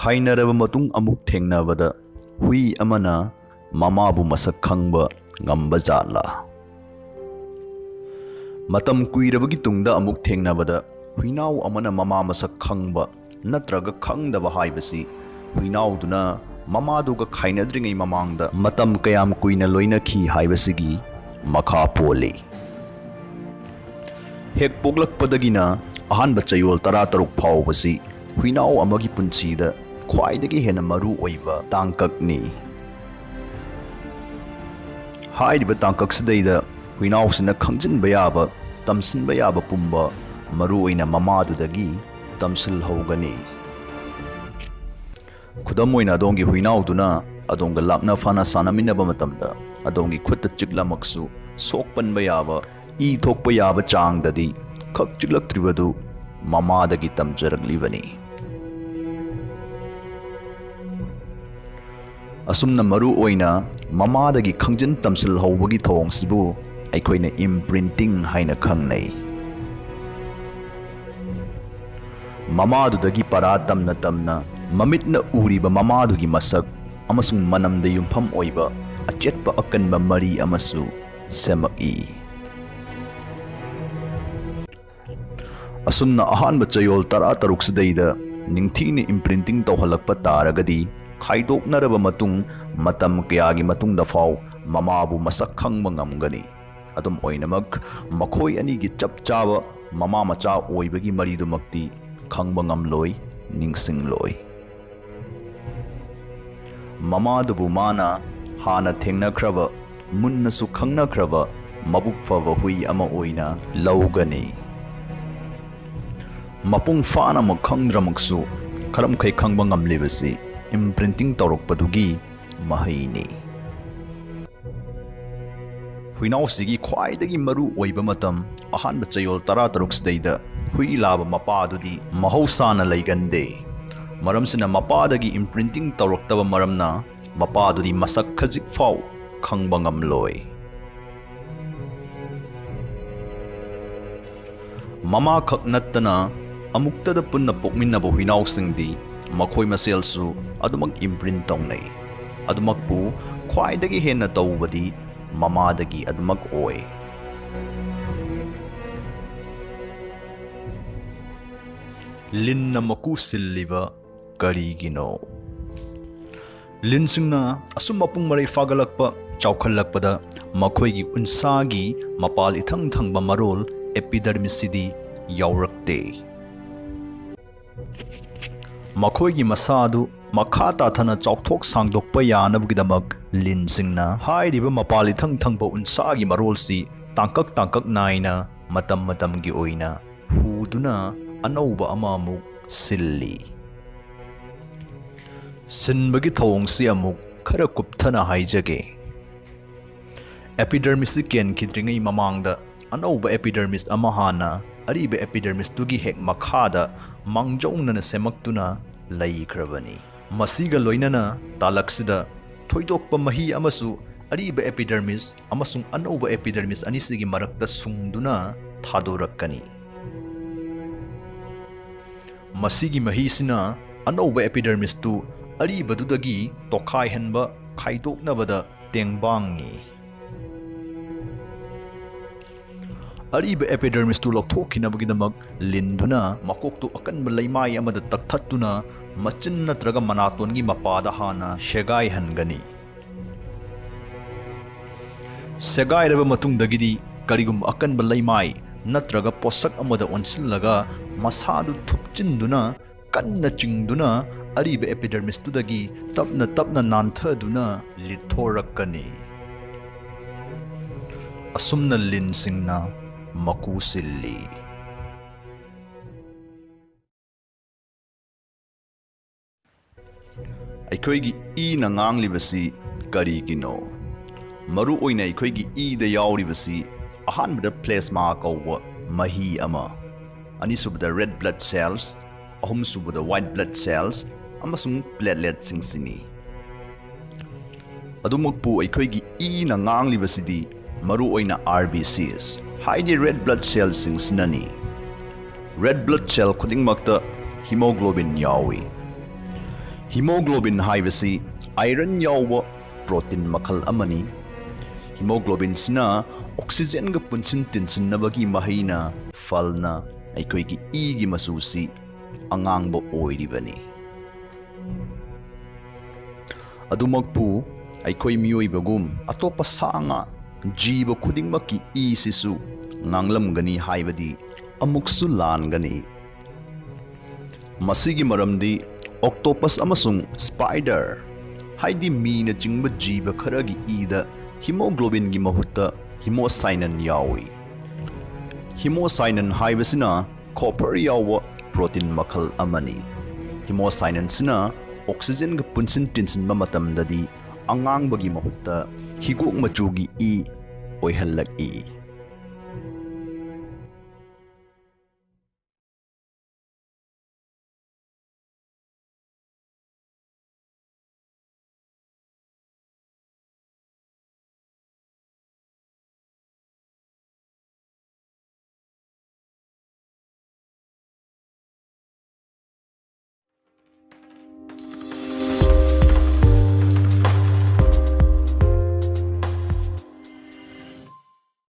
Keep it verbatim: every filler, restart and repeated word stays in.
ꯈꯥꯏꯅꯔꯕ ꯃꯇꯨꯡ ꯑꯃꯨꯛ ꯊꯦꯡꯅꯕꯗ ꯍꯨꯏ ꯑꯃꯅ ꯃꯃꯥꯕꯨ ꯃꯁꯛ ꯈꯪꯕ ꯉꯝꯕ ꯖꯥꯠꯂꯥ? ꯃꯇꯝ ꯀꯨꯏꯔꯕꯒꯤ ꯇꯨꯡꯗ ꯑꯃꯨꯛ ꯊꯦꯡꯅꯕꯗ ꯍꯨꯏꯅꯥꯎ ꯑꯃꯅ ꯃꯃꯥ ꯃꯁꯛ ꯈꯪꯕ ꯅꯠꯇ꯭ꯔꯒ ꯈꯪꯗꯕ ꯍꯥꯏꯕꯁꯤ ꯍꯨꯏꯅꯥꯎꯗꯨꯅ ꯃꯃꯥꯗꯨꯒ ꯈꯥꯏꯅꯗ꯭ꯔꯤꯉꯩ ꯃꯃꯥꯡꯗ ꯃꯇꯝ ꯀꯌꯥꯝ ꯀꯨꯏꯅ ꯂꯣꯏꯅꯈꯤ ꯍꯥꯏꯕꯁꯤꯒꯤ ꯃꯈꯥ ꯄꯣꯜꯂꯤ꯫ ꯍꯦꯛ ꯄꯣꯛꯂꯛꯄꯗꯒꯤꯅ ꯑꯍꯥꯟꯕ ꯆꯌꯣꯜ ꯇꯔꯥꯇꯔꯨꯛ ꯐꯥꯎꯕꯁꯤ ꯍꯨꯏꯅꯥꯎ ꯑꯃꯒꯤ ꯄꯨꯟꯁꯤꯗ ꯈ꯭ꯋꯥꯏꯗꯒꯤ ꯍꯦꯟꯅ ꯃꯔꯨ ꯑꯣꯏꯕ ꯇꯥꯡꯀꯛꯅꯤ꯫ ꯍꯥꯏꯔꯤꯕ ꯇꯥꯡꯀꯛꯁꯤꯗꯩꯗ ꯍꯨꯏꯅꯥꯎꯁꯤꯅ ꯈꯪꯖꯤꯟꯕ ꯌꯥꯕ, ꯇꯝꯁꯤꯟꯕ ꯌꯥꯕ ꯄꯨꯝꯕ ꯃꯔꯨ ꯑꯣꯏꯅ ꯃꯃꯥꯗꯨꯗꯒꯤ ꯇꯝꯁꯤꯜꯍꯧꯒꯅꯤ꯫ ꯈꯨꯗꯝ ꯑꯣꯏꯅ, ꯑꯗꯣꯝꯒꯤ ꯍꯨꯏꯅꯥꯎꯗꯨꯅ ꯑꯗꯣꯝꯒ ꯂꯥꯞꯅ ꯐꯅ ꯁꯥꯟꯅꯃꯤꯟꯅꯕ ꯃꯇꯝꯗ ꯑꯗꯣꯝꯒꯤ ꯈꯨꯠꯇ ꯆꯤꯛꯂꯝꯃꯛꯁꯨ, ꯁꯣꯛꯄꯟꯕ ꯌꯥꯕ, ꯏ ꯊꯣꯛꯄ ꯌꯥꯕ ꯆꯥꯡꯗꯗꯤ ꯈꯛ ꯆꯤꯛꯂꯛꯇ꯭ꯔꯤꯕꯗꯨ ꯃꯃꯥꯗꯒꯤ ꯇꯝꯖꯔꯛꯂꯤꯕꯅꯤ꯫ ꯑꯁꯨꯝꯅ ꯃꯔꯨ ꯑꯣꯏꯅ ꯃꯃꯥꯗꯒꯤ ꯈꯪꯖꯤꯟ ꯇꯝꯁꯤꯜꯍꯧꯕꯒꯤ ꯊꯧꯑꯣꯡꯁꯤꯕꯨ ꯑꯩꯈꯣꯏꯅ imprinting ꯍꯥꯏꯅ ꯈꯪꯅꯩ꯫ ꯃꯃꯥꯗꯨꯗꯒꯤ ꯄꯔꯥ ꯇꯝꯅ ꯇꯝꯅ ꯃꯃꯤꯠꯅ ꯎꯔꯤꯕ ꯃꯃꯥꯗꯨꯒꯤ ꯃꯁꯛ ꯑꯃꯁꯨꯡ ꯃꯅꯝꯗ ꯌꯨꯝꯐꯝ ꯑꯣꯏꯕ ꯑꯆꯦꯠꯄ ꯑꯀꯟꯕ ꯃꯔꯤ ꯑꯃꯁꯨ ꯁꯦꯝꯃꯛꯏ꯫ ꯑꯁꯨꯝꯅ ꯑꯍꯥꯟꯕ ꯆꯌꯣꯜ ꯇꯔꯥꯇꯔꯨꯛꯁꯤꯗꯩꯗ ꯅꯤꯡꯊꯤꯅ imprinting ꯇꯧꯍꯜꯂꯛꯄ ꯇꯥꯔꯒꯗꯤ, ꯈꯥꯏꯗꯣꯛꯅꯔꯕ ꯃꯇꯨꯡ ꯃꯇꯝ ꯀꯌꯥꯒꯤ ꯃꯇꯨꯡꯗ ꯐꯥꯎ ꯃꯃꯥꯕꯨ ꯃꯁꯛ ꯈꯪꯕ ꯉꯝꯒꯅꯤ꯫ ꯑꯗꯨꯝ ꯑꯣꯏꯅꯃꯛ, ꯃꯈꯣꯏ ꯑꯅꯤꯒꯤ ꯆꯞ ꯆꯥꯕ ꯃꯃꯥ ꯃꯆꯥ ꯑꯣꯏꯕꯒꯤ ꯃꯔꯤꯗꯨꯃꯛꯇꯤ ꯈꯪꯕ ꯉꯝꯂꯣꯏ, ꯅꯤꯡꯁꯤꯡꯂꯣꯏ꯫ ꯃꯃꯥꯗꯨꯕꯨ ꯃꯥꯅ ꯍꯥꯟꯅ ꯊꯦꯡꯅꯈ꯭ꯔꯕ, ꯃꯨꯟꯅꯁꯨ ꯈꯪꯅꯈ꯭ꯔꯕ ꯃꯕꯨꯛ ꯐꯕ ꯍꯨꯏ ꯑꯃ ꯑꯣꯏꯅ ꯂꯧꯒꯅꯤ꯫ ꯃꯄꯨꯡ ꯐꯥꯅꯃꯛ ꯈꯪꯗ꯭ꯔꯃꯛꯁꯨ, ꯈꯔꯃꯈꯩ ꯈꯪꯕ ꯉꯝꯂꯤꯕꯁꯤ imprinting ꯇꯧꯔꯛꯄꯗꯨꯒꯤ ꯃꯍꯩꯅꯤ꯫ ꯍꯨꯏꯅꯥꯎꯁꯤꯒꯤ ꯈ꯭ꯋꯥꯏꯗꯒꯤ ꯃꯔꯨ ꯑꯣꯏꯕ ꯃꯇꯝ, ꯑꯍꯥꯟꯕ ꯆꯌꯣꯜ ꯇꯔꯥꯇꯔꯨꯛꯁꯤꯗꯩꯗ ꯍꯨꯏ ꯂꯥꯕ ꯃꯄꯥꯗꯨꯗꯤ ꯃꯍꯧꯁꯥꯅ ꯂꯩꯒꯟꯗꯦ꯫ ꯃꯔꯝꯁꯤꯅ, ꯃꯄꯥꯗꯒꯤ imprinting ꯇꯧꯔꯛꯇꯕ ꯃꯔꯝꯅ ꯃꯄꯥꯗꯨꯗꯤ ꯃꯁꯛ ꯈꯖꯤꯛ ꯐꯥꯎ ꯈꯪꯕ ꯉꯝꯂꯣꯏ꯫ ꯃꯃꯥꯈꯛ ꯅꯠꯇꯅ ꯑꯃꯨꯛꯇꯗ ꯄꯨꯟꯅ ꯄꯣꯛꯃꯤꯟꯅꯕ ꯍꯨꯏꯅꯥꯎꯁꯤꯡꯗꯤ ꯃꯈꯣꯏ ꯃꯁꯦꯜꯁꯨ ꯑꯗꯨꯃꯛ ꯏꯝꯄ꯭ꯔꯤꯟ ꯇꯧꯅꯩ꯫ ꯑꯗꯨꯃꯛꯄꯨ ꯈ꯭ꯋꯥꯏꯗꯒꯤ ꯍꯦꯟꯅ ꯇꯧꯕꯗꯤ ꯃꯃꯥꯗꯒꯤ ꯑꯗꯨꯃꯛ ꯑꯣꯏ꯫ ꯂꯤꯟꯅ ꯃꯀꯨ ꯁꯤꯜꯂꯤꯕ ꯀꯔꯤꯒꯤꯅꯣ? ꯂꯤꯟꯁꯤꯡꯅ ꯑꯁꯨꯝ ꯃꯄꯨꯡ ꯃꯔꯩ ꯐꯥꯒꯠꯂꯛꯄ, ꯆꯥꯎꯈꯠꯂꯛꯄꯗ ꯃꯈꯣꯏꯒꯤ ꯎꯟꯁꯥꯒꯤ ꯃꯄꯥꯜ ꯏꯊꯪ ꯊꯪꯕ ꯃꯔꯣꯜ ꯑꯦꯄꯤꯗꯔꯃꯤꯁꯁꯤꯗꯤ ꯌꯥꯎꯔꯛꯇꯦ꯫ ꯃꯈꯣꯏꯒꯤ ꯃꯁꯥ ꯑꯗꯨ ꯃꯈꯥ ꯇꯥꯊꯅ ꯆꯥꯎꯊꯣꯛ ꯁꯥꯡꯗꯣꯛꯄ ꯌꯥꯅꯕꯒꯤꯗꯃꯛ ꯂꯤꯟꯁꯤꯡꯅ ꯍꯥꯏꯔꯤꯕ ꯃꯄꯥꯜ ꯏꯊꯪ ꯊꯪꯕ ꯎꯟꯁꯥꯒꯤ ꯃꯔꯣꯜꯁꯤ ꯇꯥꯡꯀꯛ ꯇꯥꯡꯀꯛ ꯅꯥꯏꯅ ꯃꯇꯝ ꯃꯇꯝꯒꯤ ꯑꯣꯏꯅ ꯍꯨꯗꯨꯅ ꯑꯅꯧꯕ ꯑꯃ ꯑꯃꯨꯛ ꯁꯤꯜꯂꯤ꯫ ꯁꯤꯟꯕꯒꯤ ꯊꯧꯑꯣꯡꯁꯤ ꯑꯃꯨꯛ ꯈꯔ ꯀꯨꯞꯊꯅ ꯍꯥꯏꯖꯒꯦ꯫ ꯑꯦꯄꯤꯗꯔꯃꯤꯁꯁꯤ ꯀꯦꯟꯈꯤꯗ꯭ꯔꯤꯉꯩ ꯃꯃꯥꯡꯗ ꯑꯅꯧꯕ ꯑꯦꯄꯤꯗꯔꯃꯤꯁ ꯑꯃ ꯍꯥꯟꯅ ꯑꯔꯤꯕ ꯑꯦꯄꯤꯗꯔꯃꯤꯁꯇꯨꯒꯤ ꯍꯦꯛ ꯃꯈꯥꯗ ꯃꯥꯡꯖꯧꯅꯅ ꯁꯦꯝꯃꯛꯇꯨꯅ ꯂꯩꯈ꯭ꯔꯕꯅꯤ꯫ ꯃꯁꯤꯒ ꯂꯣꯏꯅꯅ ꯇꯥꯂꯛꯁꯤꯗ ꯊꯣꯏꯗꯣꯛꯄ ꯃꯍꯤ ꯑꯃꯁꯨ ꯑꯔꯤꯕ ꯑꯦꯄꯤꯗꯔꯃꯤꯁ ꯑꯃꯁꯨꯡ ꯑꯅꯧꯕ ꯑꯦꯄꯤꯗꯔꯃꯤꯁ ꯑꯅꯤꯁꯤꯒꯤ ꯃꯔꯛꯇ ꯁꯨꯡꯗꯨꯅ ꯊꯥꯗꯣꯔꯛꯀꯅꯤ꯫ ꯃꯁꯤꯒꯤ ꯃꯍꯤꯁꯤꯅ ꯑꯅꯧꯕ ꯑꯦꯄꯤꯗꯔꯃꯤꯁꯇꯨ ꯑꯔꯤꯕꯗꯨꯗꯒꯤ ꯇꯣꯈꯥꯏꯍꯟꯕ, ꯈꯥꯏꯗꯣꯛꯅꯕꯗ ꯇꯦꯡꯕꯥꯡꯉꯤ꯫ ꯑꯔꯤꯕ ꯑꯦꯄꯤꯗꯔꯃꯤꯁꯇꯨ ꯂꯧꯊꯣꯛꯈꯤꯅꯕꯒꯤꯗꯃꯛ ꯂꯤꯟꯗꯨꯅ ꯃꯀꯣꯛꯇꯨ ꯑꯀꯟꯕ ꯂꯩꯃꯥꯏ ꯑꯃꯗ ꯇꯛꯊꯠꯇꯨꯅ ꯃꯆꯤꯟ ꯅꯠꯇ꯭ꯔꯒ ꯃꯅꯥꯇꯣꯟꯒꯤ ꯃꯄꯥꯗ ꯍꯥꯟꯅ ꯁꯦꯒꯥꯏꯍꯟꯒꯅꯤ꯫ ꯁꯦꯒꯥꯏꯔꯕ ꯃꯇꯨꯡꯗꯒꯤꯗꯤ ꯀꯔꯤꯒꯨꯝꯕ ꯑꯀꯟꯕ ꯂꯩꯃꯥꯏ ꯅꯠꯇ꯭ꯔꯒ ꯄꯣꯠꯁꯛ ꯑꯃꯗ ꯑꯣꯟꯁꯤꯜꯂꯒ ꯃꯁꯥꯗꯨ ꯊꯨꯞꯆꯤꯟꯗꯨꯅ ꯀꯟꯅ ꯆꯤꯡꯗꯨꯅ ꯑꯔꯤꯕ ꯑꯦꯄꯤꯗꯔꯃꯤꯁꯇꯨꯗꯒꯤ ꯇꯞꯅ ꯇꯞꯅ ꯅꯥꯟꯊꯗꯨꯅ ꯂꯤꯠꯊꯣꯔꯛꯀꯅꯤ꯫ ꯑꯁꯨꯝꯅ ꯂꯤꯟꯁꯤꯡꯅ ꯃꯀꯨ ꯁꯤꯜꯂꯤ꯫ ꯑꯩꯈꯣꯏꯒꯤ ꯏꯅ ꯉꯥꯡꯂꯤꯕꯁꯤ ꯀꯔꯤꯒꯤꯅꯣ? ꯃꯔꯨ ꯑꯣꯏꯅ ꯑꯩꯈꯣꯏꯒꯤ ꯏꯗ ꯌꯥꯎꯔꯤꯕꯁꯤ ꯑꯍꯥꯟꯕꯗ ꯄ꯭ꯂꯦꯁꯃꯥ ꯀꯧꯕ ꯃꯍꯤ ꯑꯃ, ꯑꯅꯤꯁꯨꯕꯗ ꯔꯦꯗ ꯕ꯭ꯂꯗ ꯁꯦꯜꯁ, ꯑꯍꯨꯝꯁꯨꯕꯗ ꯋꯥꯏꯠ ꯕ꯭ꯂꯗ ꯁꯦꯜꯁ ꯑꯃꯁꯨꯡ ꯄ꯭ꯂꯦꯠꯂꯦꯠꯁꯤꯡꯁꯤꯅꯤ꯫ ꯑꯗꯨꯃꯛꯄꯨ ꯑꯩꯈꯣꯏꯒꯤ ꯏꯅ ꯉꯥꯡꯂꯤꯕꯁꯤꯗꯤ ꯃꯔꯨ ꯑꯣꯏꯅ ꯑꯥꯔ ꯕꯤ ꯁꯤꯁ, ꯍꯥꯏꯗꯤ ꯔꯦꯗ ꯕ꯭ꯂꯗ ꯁꯦꯜꯁꯤꯡꯁꯤꯅꯅꯤ꯫ ꯔꯦꯗ ꯕ꯭ꯂꯗ ꯁꯦꯜ ꯈꯨꯗꯤꯡꯃꯛꯇ ꯍꯤꯃꯣꯒ꯭ꯂꯣꯕꯤꯟ ꯌꯥꯎꯏ꯫ Hemoglobin ꯍꯥꯏꯕꯁꯤ iron ꯌꯥꯎꯕ protein ꯃꯈꯜ ꯑꯃꯅꯤ꯫ Hemoglobinꯁꯤꯅ oxygenꯒ ꯄꯨꯟꯁꯤꯟ ꯇꯤꯟꯁꯤꯟꯅꯕꯒꯤ ꯃꯍꯩꯅ ꯐꯜꯅ ꯑꯩꯈꯣꯏꯒꯤ ꯏꯒꯤ ꯃꯆꯨꯁꯤ ꯑꯉꯥꯡꯕ ꯑꯣꯏꯔꯤꯕꯅꯤ꯫ ꯑꯗꯨꯃꯛꯄꯨ ꯑꯩꯈꯣꯏ ꯃꯤꯑꯣꯏꯕꯒꯨꯝ ꯑꯇꯣꯞꯄ ꯁꯥ ꯉꯥ ꯖꯤꯕ ꯈꯨꯗꯤꯡꯃꯛꯀꯤ ꯏꯁꯤꯁꯨ ꯉꯥꯡꯂꯝꯒꯅꯤ ꯍꯥꯏꯕꯗꯤ ꯑꯃꯨꯛꯁꯨ ꯂꯥꯟꯒꯅꯤ꯫ ꯃꯁꯤꯒꯤ ꯃꯔꯝꯗꯤ octopus ꯑꯃꯁꯨꯡ spider, ꯍꯥꯏꯗꯤ ꯃꯤꯅꯆꯤꯡꯕ ꯖꯤꯕ ꯈꯔꯒꯤ ꯏꯗ hemoglobinꯒꯤ ꯃꯍꯨꯠꯇ hemocyanin ꯌꯥꯎꯏ꯫ Hemocyanin ꯍꯥꯏꯕꯁꯤꯅ copper ꯌꯥꯎꯕ protein ꯃꯈꯜ ꯑꯃꯅꯤ꯫ Hemocyaninꯁꯤꯅ oxygenꯒ ꯄꯨꯟꯁꯤꯟ ꯇꯤꯟꯁꯤꯟꯕ ꯃꯇꯝꯗꯗꯤ ꯑꯉꯥꯡꯕꯒꯤ ꯃꯍꯨꯠꯇ ꯍꯤꯒꯣꯛ ꯃꯆꯨꯒꯤ ꯏ ꯑꯣꯏꯍꯜꯂꯛꯏ꯫